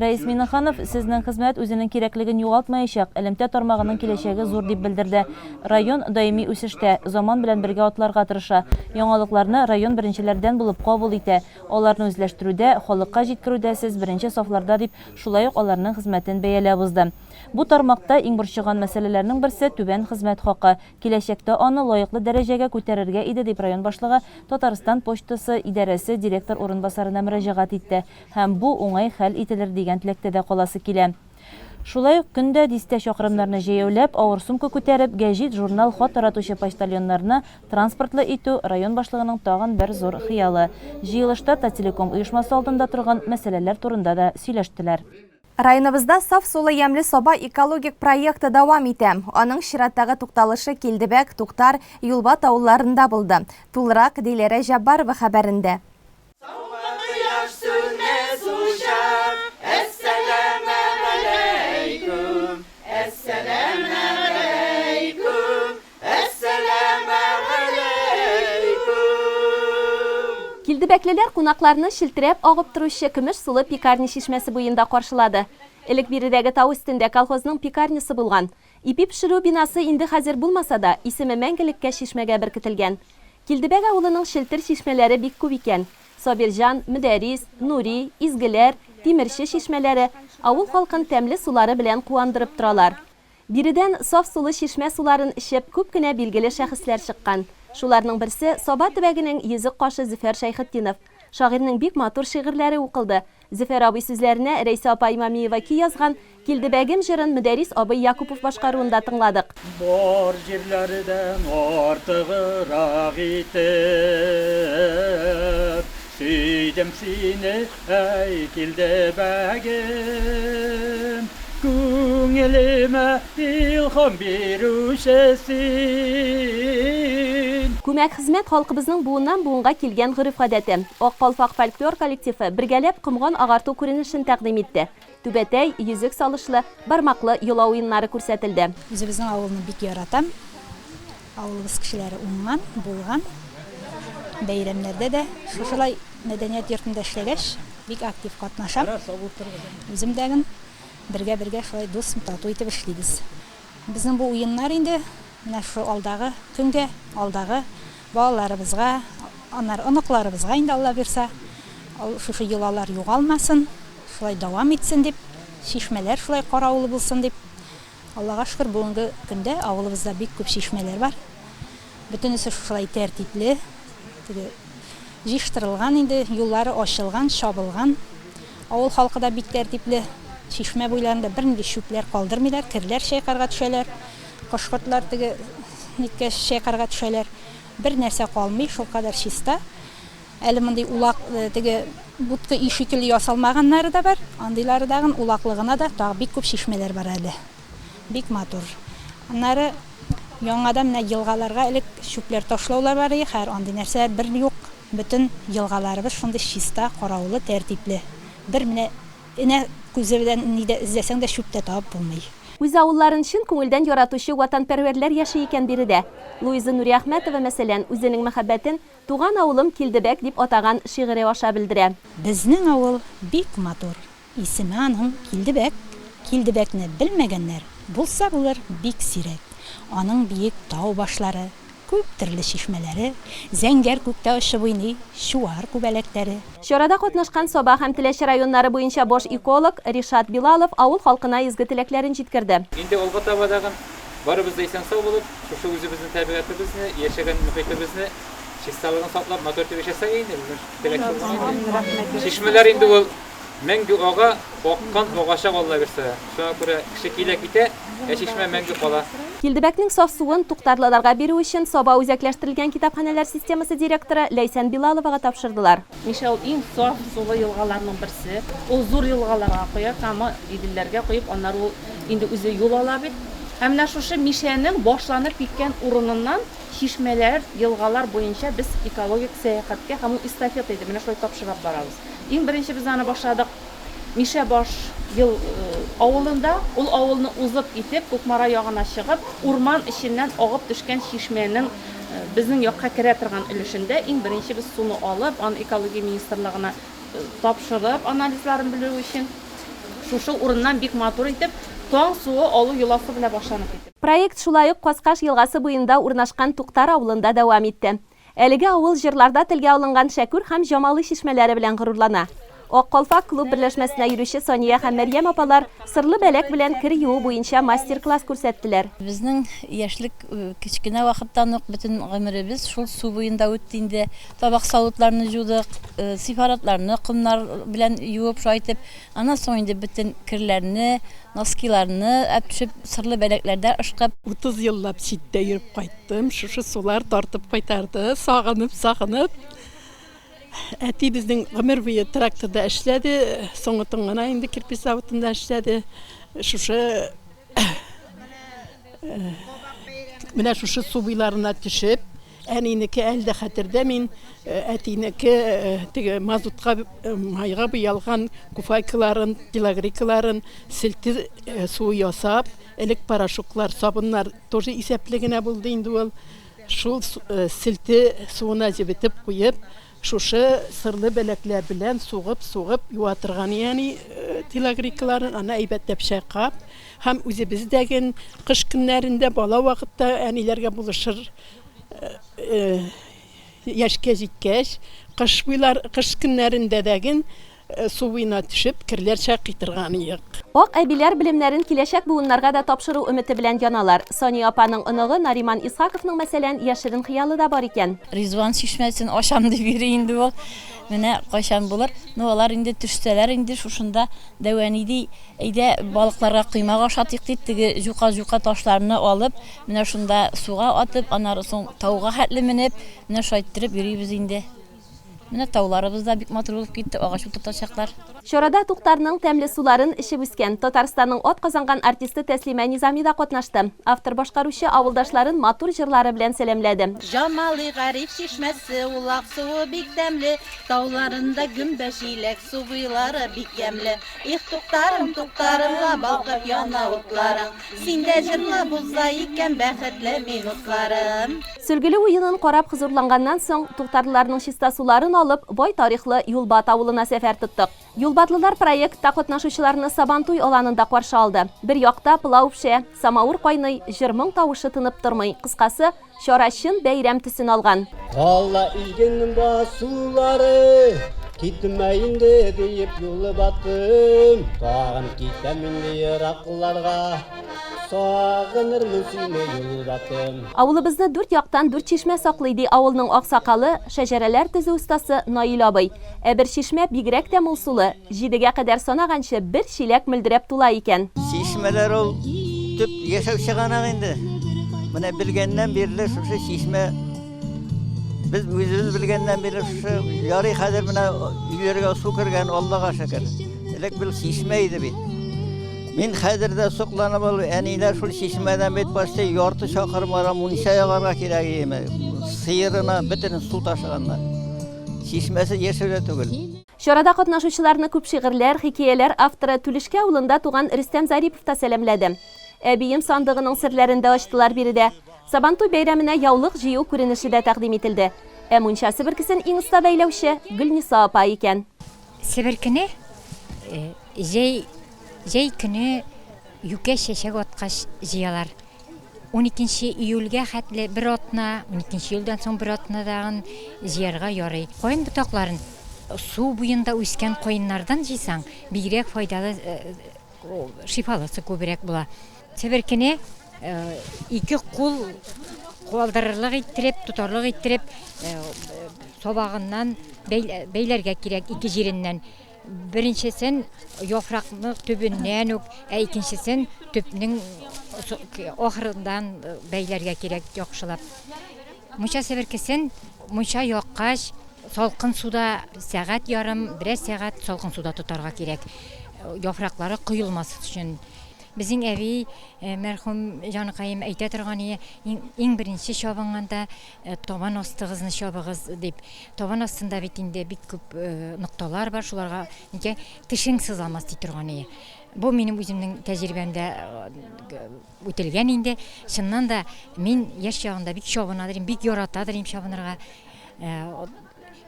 Рәис Миңнеханов, сезнең хезмәт үзенең кирәклеген югалтмаячак, элемтә тармагының киләчәге зур, дип белдерде. Район даими үсештә, заман белән бергә атларга тырыша. Яңалыкларны район беренчеләрдән булып кабул итә. Аларны үзләштерүдә, халыкка җиткерүдә сез беренче сафларда, дип, шулай ук аларның хезмәтен бәяләп узды. Бу тармакта иң борчыган мәсьәләләрнең берсе, түбән хезмәт хакы. Киләчәктә аны лаеклы дәрәҗәгә күтәрергә иде, дип район башлыгы Татарстан почтасы идарәсе директор урынбасарына мөрәҗәгать итте. Һәм бу уңай хәл ителер дигән теләктә дә каласы килә. Шулай ук көн дә дистә чакрымнарны җәяүләп, авыр сумка күтәреп, гәҗит, журнал, хат таратучы почтальоннарны транспортлы итү, район башлыгының тагын бер зур хыялы. Җыелышта Таттелеком оешмасы алдында торган мәсьәләләр турында да сөйләштеләр. Районыбызда Саф сулы ямьле Саба экологик проекты дәвам итә. Аның чираттагы тукталышы Килдебәк, Туктар, Юлбат авылларында булды. Тулырак Диләрә Җәббарова хәбәрендә. Кояш сүнмәс учак, Әссәламегаләйкүм, Әссәламегаләйкүм, Әссәламегаләйкүм. Килдебәклеләр кунакларны челтерәп агып торучы көмеш сулы пекарня чишмәсе буенда каршылады. Элек биредәге тау өстендә колхозның пекарнясы булган. Ипи пешерү бинасы инде хәзер булмаса да, исеме мәңгелеккә чишмәгә беркетелгән. Килдебәк авылының челтер чишмәләре бик күп икән. Сабирҗан, Мөдәрис, Нури, Изгеләр, Тимерче чишмәләре авыл халкын тәмле сулары белән куандырып торалар. Биредән саф сулы чишмә суларын эчеп күп кенә билгеле шәхесләр чыккан. Шуларның берсе, Саба төбәгенең йөзек кашы Зөфәр Шәйхетдинов. Шагыйрьнең бик матур шигырьләре укылды. Зөфәр абый сүзләренә Рәйсә апа Имамиева көй язган Килдебәгем җырын Мөдәрис абый Якупов башкаруында тыңладык. Бар җирләрдән артыгырак итеп Сөйдем сине, әй, Килдебәгем. Күңелемә илһам бирүче син. Күмәк хезмәт халкыбызның буыннан-буынга килгән гореф-гадәте. Ак калфак фольклор коллективы бергәләп комган агарту күренешен тәкъдим итте. Түбәтәй, йөзек салышлы, бармаклы йола уеннары күрсәтелде. Үзебезнең авылны бик яратам. Авылыбыз кешеләре уңган, булган. Бәйрәмнәрдә дә шушылай мәдәният йортында эшләгәч, бик актив катнашам. Үзем дә бергә-бергә шулай дус, тату итеп эшлибез. Безнең бу уеннар инде менә шушы алдагы көнгә, алдагы балаларыбызга, аннары оныкларыбызга инде Алла бирса, шушы йолалар югалмасын, шулай дәвам итсен дип, чишмәләр шулай караулы булсын дип. Аллага шөкер, бүгенге көндә авылыбызда бик күп чишмәләр бар. Бөтенесе шушылай тәртипле, теге җыештырылган инде, юллары ачылган, чабылган. Авыл халкы да бик тәртипле. Чишмә буйларында бернинди чүпләр калдырмыйлар, керләр чайкарга төшәләр, кош-кортлар теге ниткә чайкарга төшәләр. Бер нәрсә калмый, шулкадәр чиста. Әле мондый улак, теге будка өй шикелле ясалмаганнары да бар. Андыйлары дагын улаклыгына да тагы бик күп чишмәләр бар әле. Бик матур. Аннары яңадан менә елгаларга элек чүпләр ташлаулар бар иде, хәер андый нәрсәләр бер юк. Бөтен елгаларыбыз шундый чиста, караулы, тәртипле. Бер менә энә күзе белән ни дә эзләсәң дә чүп тә табып булмый. Үз авылларын чын күңелдән яратучы ватанпәрвәрләр яши икән биредә. Луиза Нуриәхмәтова, мәсәлән, үзенең мәхәббәтен Туган авылым Килдебәк дип атаган шигыре аша белдерә. Безнең авыл бик матур, исеме аның Килдебәк. Килдебәкне белмәгәннәр булса булыр бик сирәк. Аның биек тау башлары, күп төрле чишмәләре, зәңгәр күктә очып уйный чуар күбәләкләре. Чарада катнашкан Саба һәм Теләче районнары буенча баш эколог Ришат Билалов авыл халкына изге теләкләрен җиткерде. Инде алга таба тагын Барыбыз да исән-сау булып, шушы үзебезнең табигатебезне, яшәгән мохитебезне чисталыгын саклап, матур итеп яшәсәк инде, безнең теләк шул гына инде. Чишмәләр инде ул мәңге ага, аккан агачак Алла бирсә. Шуңа күрә кеше килә китә, ә чишмә мәңге кала. Килдебәкнең саф суын туктарлыларга бирү өчен Саба үзәкләштерелгән китапханәләр системасы директоры Ләйсән Билаловага тапшырдылар. Мишә ул иң саф сулы елгаларның берсе. Ул зур елгаларга коя, Кама, Иделләргә коеп, аннары ул инде үзе юл ала бит. Һәм менә шушы Мишәнең башланып киткән урыныннан чишмәләр, елгалар буенча без экологик сәяхәткә һәм ул эстафета иде, менә шулай тапшырап барабыз. Иң беренче без аны башладык Мишәбаш ел авылында. Ул авылны узып китеп, Кукмара ягына чыгып, урман эченнән агып төшкән чишмәнең безнең якка керә торган өлешендә иң беренче без суны алып, аны экология министрлыгына тапшырып, анализларын белү өчен, шушы урыннан бик матур итеп таң суы алу йоласы белән башланып китте. Проект шулай ук Каскаш елгасы буенда урнашкан Туктар авылында дәвам итте. Әлеге авыл җырларда телгә алынган Шәкүр һәм Җамалый чишмәләре белән горурлана. Ак калфак клуб берләшмәсенә йөрүче Сания һәм Мәрьям апалар сырлы бәләк белән кер юу буенча мастер-класс күрсәттеләр. Безнең яшьлек кечкенә вакыттан ук бөтен гомеребез шул су буенда үтте инде. Табак-савытларны җудык, сепаратларны комнар белән юып, шулай итеп. Аннан соң инде бөтен керләрне, носкиларны әп төшеп, сырлы бәләкләрдә ышкып. 30 еллап читтә йөреп кайттым, шушы сулар тартып кайтарды, сагынып-сагынып. Әти безнең гомер буе тракторда эшләде, соңгытын гына инде кирпеч заводында эшләде. Шушы менә шушы су буйларына төшеп, әнинеке әле дә хәтердә мин, әтинеке теге мазутка майга буялган куфайкаларын, телогрейкаларын селте суы ясап, элек порошоклар, сабыннар тоже исәпле генә булды инде ул. Шул селте суына җебетеп куеп, шушы сырлы бәләкләр белән сугып-сугып юа торган яни телогрейкаларын, аны әйбәтләп чайкап һәм үзебез дә ген кыш көннәрендә бала вакытта әниләргә булышыр яшькә җиткәч, кыш буйлар, кыш көннәрендә дә ген Су буена төшеп, керләр чайкый торган идек. Ак әбиләр белемнәрен киләчәк буыннарга да тапшыру өмете белән яналар. Сания апаның оныгы Нариман Исхаковның, мәсәлән, яшерен хыялы да бар икән. Ризван чишмәсен ачам дип йөри инде ул. Менә кайчан булыр. Ну, алар инде төшсәләр инде шушында дәү әни ди, әйдә балыкларга коймак ашатыйк дип, теге җука-җука ташларны алып, менә шунда суга атып, аннары соң тауга хәтле менеп, менә шулай иттереп йөрибез инде. Менә тауларыбыз да бик матур булып китте, агач утыртачаклар. Чарада Туктарның тәмле суларын эчеп үскән, Татарстанның атказанган артисты Тәслимә Низами да катнашты. Автор-башкаручы авылдашларын матур җырлары белән сәламләде. Җамали Гариф чишмәсе, улак суы бик тәмле, Тауларында гөмбә, җиләк, су буйлары бик ямьле. Их, Туктарым, Туктарым ла, балкып яна утларың, Син дә җырлап уза икән бәхетле минутларым. Сөлгеле уенын карап хозурланганнан соң, туктарлыларның чиста суларын алып, бай тарихлы Юлбат авылына сәфәр тоттык. Юлбатлылар проектта катнашучыларны Сабантуй аланында каршы алды. Бер якта пылау пешә, самавыр кайный, җыр-моң тавышы тынып тормый. Кыскасы, чара чын бәйрәм төсен алган. Кала илгенең басулары, Китмә инде диеп юлы баттым, Тагын китәм инде еракларга. Сагынырмын сине, юлбатым. Авылыбызны дүрт яктан дүрт чишмә саклый, ди авылның аксакалы, шәҗәрәләр төзү остасы Наил абый. Ә бер чишмә бигрәк тә мул сулы, җидегә кадәр санаганчы бер чиләк мөлдерәп тула икән. Чишмәләр ул төп яшәү чыганагы инде. Менә белгәннән бирле шушы чишмә Без үзебез белгәннән бирле шушы ярый хәзер менә өйләргә су кергән, Аллага шөкер. Элек бер чишмә иде бит. Мин хәзер дә сокланып ул әниләр шул чишмәдән бит почти ярты чакрым ара мунча ягарга кирәк иеме. Сыерына бөтен су ташыганнар. Чишмәсе яшәү дә түгел. Чарада катнашучыларны күп шигырьләр, хикәяләр авторы Түлешкә авылында туган Рөстәм Зарипов та сәламләде. Әбием сандыгының серләрен дә ачтылар биредә. Сабантуй бәйрәменә яулык җыю күренеше дә тәкъдим ителде. Ә мунча себеркесен иң оста бәйләүче, Гөлниса апа икән. Себеркене җәй җәй көне юкә чәчәк аткач җыялар. Уникенче июльгә хәтле бер атна, уникенче июльдән соң бер атна тагын җыярга ярый. Каен ботакларын су буенда үскән каеннардан җыйсаң, бигрәк файдалы шифалысы күбрәк була. Себеркене ике кул калдырырлык иттереп, тотарлык иттереп, сабагыннан бәйләргә кирәк ике җиреннән. Беренчесен яфракны төбеннән үк, ә икенчесен төпнең ахырыннан бәйләргә кирәк яхшылап. Мунча себеркесен мунча яккач, салкын суда сәгать ярым, берәр сәгать салкын суда тотарга кирәк. Яфраклары коелмас өчен. Безнең әби, мәрхүм җаныкаем әйтә торган ие, иң беренче чабынганда табан астыгызны чабыгыз дип. Табан астында бит инде бик күп нокталар бар, шуларга ничә тешең сызламас ди торган ие. Бу минем үземнең тәҗрибәмдә үтелгән инде. Чыннан да, мин яшь чагында бик чабынадыр идем, бик яратадыр идем чабынырга.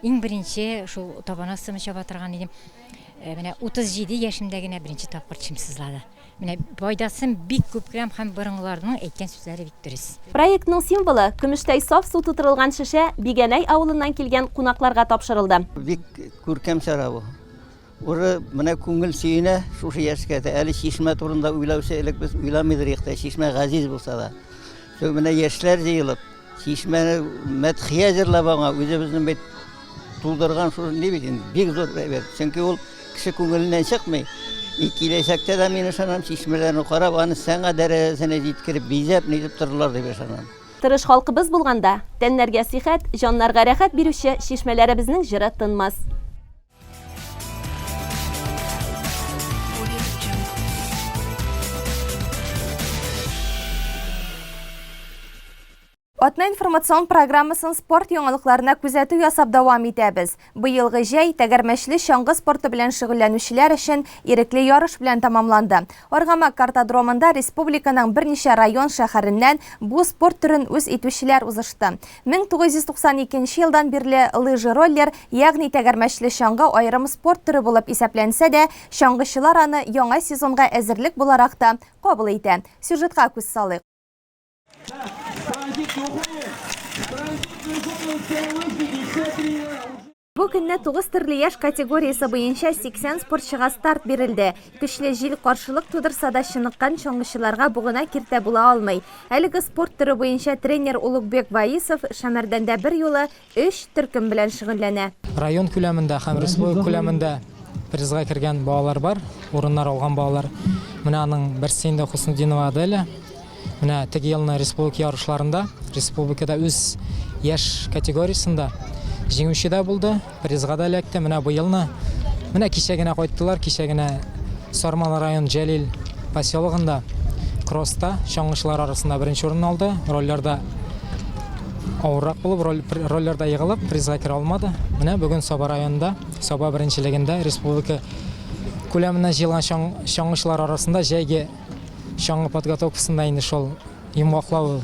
Иң беренче шул табан астымы чаба торган идем. Менә 37 яшемдә генә беренче тапкыр тешем сызлады. Менә файдасын бик күп күрәм һәм борынгыларның әйткән сүзләре бик дөрес. Проектның символы, көмештәй саф су тутырылган шешә Бигәнәй авылыннан килгән кунакларга тапшырылды. Бик күркәм чара бу. Уже менә күңел сөенә шушы яшькә дә. Әле чишмә турында уйлаучы элек без уйламыйдыр идек тә, чишмә газиз булса да. Шул менә яшьләр җыелып, чишмәне мәдхия җырлап аңа үзебезнең бит тудырган шул ни бит инде бик зур әйбер. Чөнки ул кеше күңеленнән чыкмый. И киләчәктә дә мин ышанам, чишмәләрне карап, аны сәнгать дәрәҗәсенә җиткереп, бизәп, нитеп торырлар дип ышанам. Тырыш халкыбыз булганда, тәннәргә сихәт, җаннарга рәхәт бирүче чишмәләребезнең җыры тынмас. Атна информацион программасын спорт яңалыкларына күзәтү ясап дәвам итәбез. Быелгы җәй тәгәрмәчле чаңгы спорты белән шөгыльләнүчеләр өчен ирекле ярыш белән тәмамланды. Аргамак картодромында республиканың берничә район-шәһәреннән бу спорт төрен үз итүчеләр узышты. 1992 елдан бирле лыжи-роллер, ягъни тәгәрмәчле чаңгы аерым спорт төре булып исәпләнсә дә, чаңгычылар аны яңа сезонга әзерлек буларак та кабул итә. Сюжетка күз салыйк. Бу көнне 9 төрле яшь категориясе буенча 80 спортчыга старт бирелде. Көчле җил каршылык тудырса да, чыныккан чаңгычыларга бу гына киртә була алмый. Әлеге спорт төре буенча тренер Улугбек Ваисов Шәмәрдәндә берьюлы өч төркем белән шөгыльләнә. Район күләмендә һәм республика күләмендә призга кергән балалар бар, урыннар алган балалар. Менә аның берсе инде Хуснутдинова Аделя. Менә теге елны республика ярышларында, республикада үз яшь категориясендә җиңүче дә булды, призга да эләкте. Менә быелны, менә кичә генә кайттылар, кичә генә Сарман район Җәлил поселогында кросста чаңгычылар арасында беренче урын алды. Роллерда авыррак булып, роль, роллерда егылып, призга керә алмады. Менә бүген Саба районында, Саба беренчелегендә республика күләменнән җыелган чаңгычылар арасында җәйге Чаңгы подготовкасында инде шул йомгаклау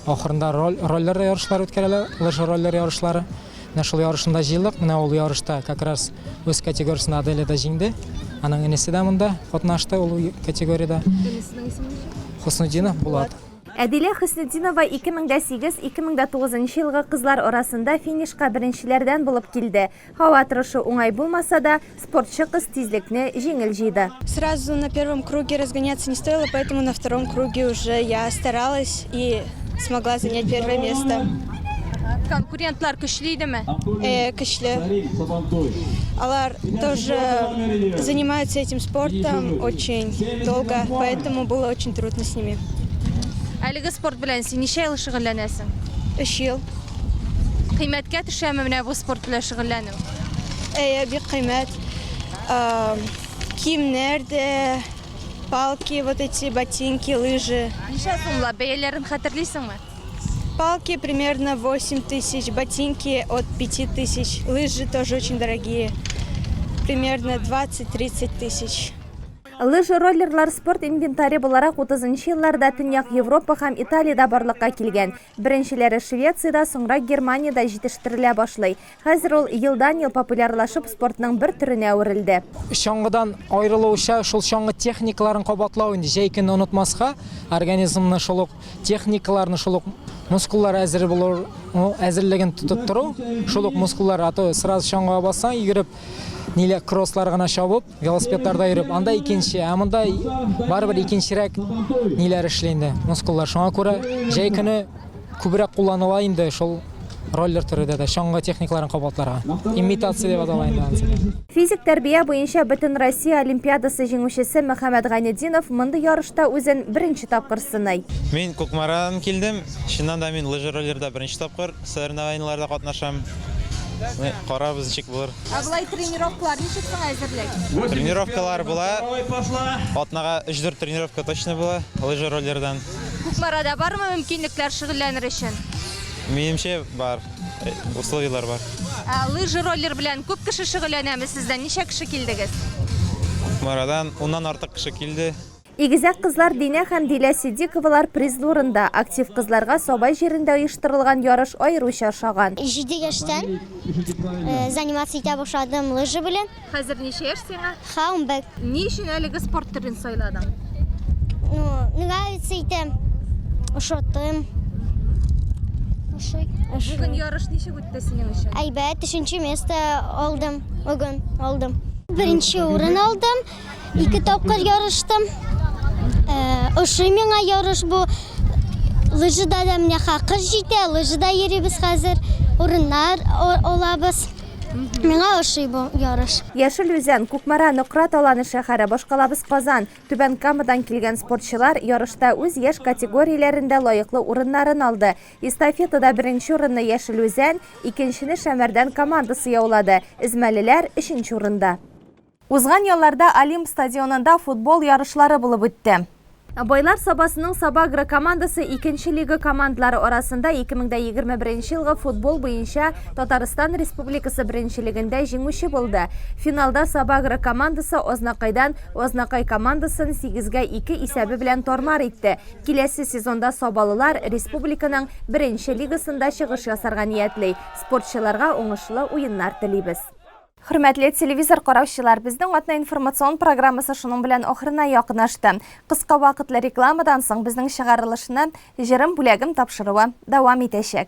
ахырында роль, роллер ярышлары үткәрәләр, лыжа роллер ярышлары. Менә шул ярышында җыелдык. Менә ул ярышта как раз үз категориясендә Аделя да җиңде. Аның энесе дә монда катнашты ул категориядә. Энесенең исеме ничек? Хуснутдинов Булат. Әдилә Хөснетдинова 2008-2009 елгы кызлар арасында финишка беренчеләрдән булып килде. Һава торышы уңай булмаса да, спортчы кыз тизлекне җиңел җыйды. Сразу на первом круге разгоняться не стоило, поэтому на втором круге уже я старалась и смогла занять первое место. Конкурентлар көчле идеме? Э, көчле. Алар тоже занимаются этим спортом очень долго, поэтому было очень трудно с ними. Әлеге спорт белән син ничә ел шөгыльләнәсең? Өч ел. Кыйммәткә төшәме менә бу спорт белән шөгыльләнү? Әйе, бик кыйммәт. Киемнәр дә, палки, вот эти ботинки, лыжи. Ничә сумлап, бәяләрен хәтерлисеңме? Палки примерно 8 тысяч, ботинки от 5 тысяч, лыжи тоже очень дорогие, примерно 20-30 тысяч. Лыжи-роллерлар спорт инвентаре буларак 30 нчы елларда Төньяк Европа һәм Италиядә барлыкка килгән. Беренчеләре Швециядә, соңрак Германиядә җитештерелә башлый. Хәзер ул елдан-ел популярлашып, спортның бер төренә әверелде. Чаңгыдан аерылуча шул чаңгы техникаларын кабатлау инде, җәй көне онытмаска, организмны шул ук техникаларны, шул ук мускуллар әзер булу, әзерлеген тотып тору, шул ук мускуллар, а то сразу чаңгыга бассаң, йөгереп, нилә кросслар гына чабып, велосипедларда йөреп, анда икенче, ә монда барыбер икенчерәк ниләр эшли инде, мускуллар. Шуңа күрә җәй көне күбрәк кулланыла инде шул роллер төрендә дә, чаңгы техникаларын кабатларга. Имитация дип атала инде анысы. Физик тәрбия буенча Бөтенроссия олимпиадасы җиңүчесе Мөхәммәт Гайнетдинов мондый ярышта үзен беренче тапкыр сыный. Мин Кукмарадан килдем. Чыннан да мин лыжероллерда беренче тапкыр соревнованиеләрдә катнашам. Карарбыз ничек булыр. Ә болай тренировкалар ничек соң әзерлек? Тренировкалар була. Атнага 3-4 тренировка точно була лыжа роллердан. Кукмарада бармы мөмкинлекләр шөгыльләнер өчен? Минемчә, бар. Условияләр бар. Ә лыжа роллер белән күп кеше шөгыльләнәме сездән? Ничә кеше килдегез? Кукмарадан уннан артык кеше килде. Игезәк кызлар Динә һәм Дилә Ситдиковалар призлы урында. Актив кызларга Саба җирендә оештырылган ярыш аеруча ошаган. Җиде яшьтән заниматься итә башладым лыжи белән. Хәзер ничә яшь сиңа? Ха, 11. Ни өчен әлеге спорт төрен сайладың? Ну, нравится итә, ошаттым. Ошый. Бүген ярыш ничек үтте синең өчен? Әйбәт, өченче место алдым, бүген алдым. Беренче урын алдым, ике тапкыр ярыштым. Ошый миңа ярыш бу. Лыжида да менә кыш җитә, лыжида йөрибез хәзер, урыннар алабыз. Миңа ошый бу ярыш. Яшел Үзән, Кукмара, Нократ Аланы шәһәре, башкалабыз Казан, Түбән Камадан килгән спортчылар ярышта үз яшь категорияләрендә лаеклы урыннарын алды. Эстафетада беренче урынны Яшел Үзән, икенчене Шәмәрдән командасы яулады, эзмәлеләр, өченче урында. Узган ялларда Олимп стадионында футбол ярышлары булып үтте. Байлар Сабасының Сабагро командасы икенче лига командалары арасында 2021 елгы футбол буенча Татарстан Республикасы беренчелегендә җиңүче булды. Финалда Сабагро командасы Азнакайдан Азнакай командасын 8 гә 2 исәбе белән тар-мар итте. Киләсе сезонда сабалылар республиканың беренче лигасында чыгыш ясарга ниятли. Спортчыларга уңышлы уеннар телибез. Хөрмәтле телевизор караучылар, безнең атна информацион программасы шуның белән ахырына якынашты. Кыска вакытлы рекламадан соң безнең чыгарылышны Җырым бүләгем тапшыруы дәвам итәчәк.